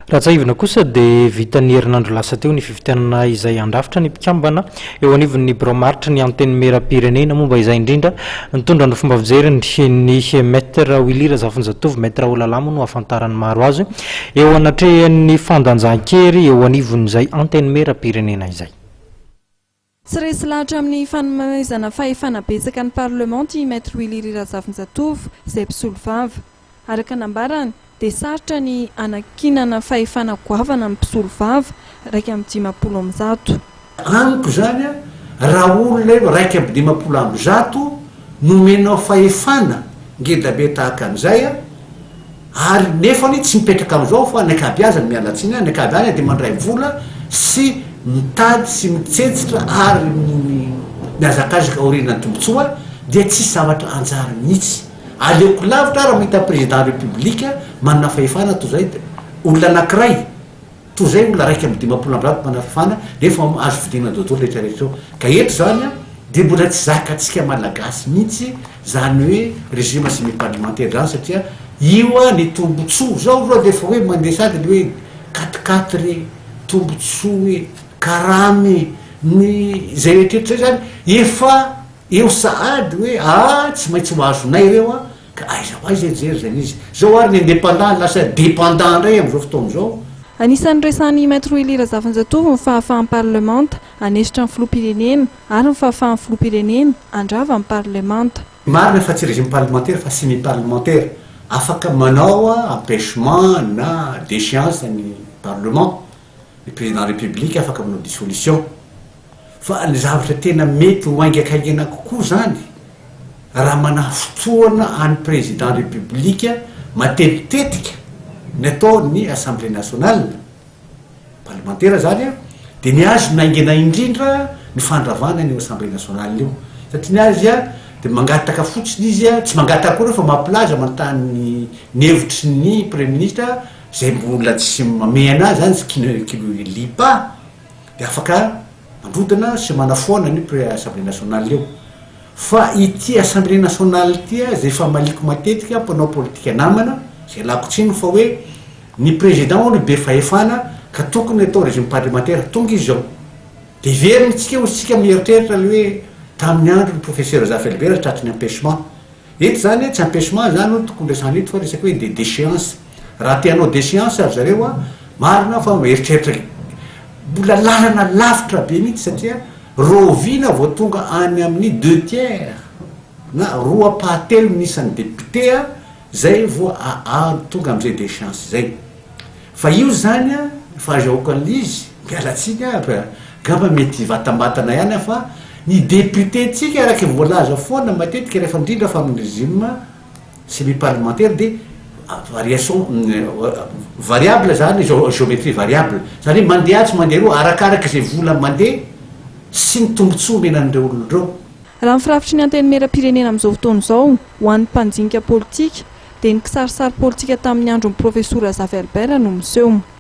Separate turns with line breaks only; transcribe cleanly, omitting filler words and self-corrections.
Raha tsiahivina kosa dia vita ny herinandro lasa teo ny fifidianana izay handrafitra ny mpikambana eo anivon'ny birao maritry ny Antenimierampirenena. Momba izay indrindra, nitondra ny fomba fijeriny ny Maître Willy Razafinjatovo, Maître Olalamo no ahafantaran'ny maro azy, eo anatrehan'ny fandanjan-kery eo anivon'izay Antenimierampirenena izay.
Tsy resy lahatra amin'ny fanomezana fahefana betsaka ny parlemanta i Maître Willy Razafinjatovo, izay mpisolovava. Araka ny nambarany, dia sarotra ny hanankinana fahefana goavana amin'ny mpisolovava, 151.
Amiko izany raha olona 151 nomenao fahefana ngedabe tahaka an'izay ary nefany tsy mipetraka amizao fa ny ankabiazany miala tsiny ny ankabiazany dia mandray vola sy mitady sy mitsentsitra ary mihazakazaka aorianan'ny tombotsoa dia tsisy zavatra anjary mihitsy aleoko lavitra ary mahita président république manana fahefana toy zay olona anakiray Toa izay olona 151 manafana nefa azo vidiana daholo rehetra rehetra eo. Ka eto izany an, dia mbola tsy zakantsika Malagasy mihitsy izany hoe régime semi parlementaire izany satria io an ny tombotsoa, zao aloha dia efa hoe mandeha sady ny hoe quatre quatre e, tombotsoa e, karama e, ny izay rehetra rehetra izay izany efa eo sahady hoe aa tsy maintsy ho azonay ireo an, Ka aiza ho aiza jery izany izy. Zao ary ny indépendant lasa dépendant indray amin'izao fotoana izao.
Anisan'ny resahan'i Maître Willy Razafinjatovo ny fahafahan'ny parlemanta hanesotra ny filoham-pirenena ary ny fahafahan'ny filoham-pirenena handrava ny parlemanta.
Marina fa tsy régime parlementaire fa semi parlementaire. Afaka manao empêchement na déchéance ny parlement. Ny président république afaka manao dissolution. Fa ny zavatra tena mety ho haingakaingana kokoa zany raha manafotoana an'ny président république matetitetika ny ataon'ny assemblée nationale, parlemantera zany an, dia ny azy no haingana indrindra ny fandravana an'io assemblée nationale io, satria ny azy an dia mangataka fotsiny izy an, tsy mangataka akory fa mampilaza manontany ny hevitry ny premier ministre izay mbola tsy mamehy anazy zany, qui ne qui le lit pas. dia afaka mandrodana sy manafoana an'io pré assemblée nationale io. Fa ity assemblée nationale ity izay famaliako matetika mpanao politika namana, izay ialako tsiny fa hoe ny président hono be fahefana ka tokony atao régime parlementaire, tonga izy izao. Dia heveriny tsika hozy tsika mieritreritra le hoe tamin'ny andron'ny professeur Zafy Albert tratry ny empêchement. Eto izany tsy empêchement izany no tokony resahana eto fa resaka hoe de déchéance. Raha te hanao déchéance ry zareo a, marina fa mieritreritra mbola lalana lavitra be mihitsy satria rahoviana vao tonga any amin'ny deux tiers na roa ampahatelony ny isan'ny député a, zay vao tonga amin'izay déchéance izay. Fa io zany an, ny fahazahoako an'ilay izy, miala tsiny aho fa angamba mety hivantambatana ihany aho fa ny député-ntsika araka ny voalaza foana matetika rehefa indrindra fa amin'ny régime semi parlementaire dia variation variable zany géométrie variable, zany hoe mandeha atsy mandeha aroa arakaraka izay vola mandeha sy ny tombotsoa omena an'ireo olona ireo.
Raha ny firafitry ny Antenimierampirenena amin'izao fotoana izao, ho an'ny mpandinika politika, dia ny kisarisary politika tamin'ny andron'ny Profesora Zafy Albert no miseho.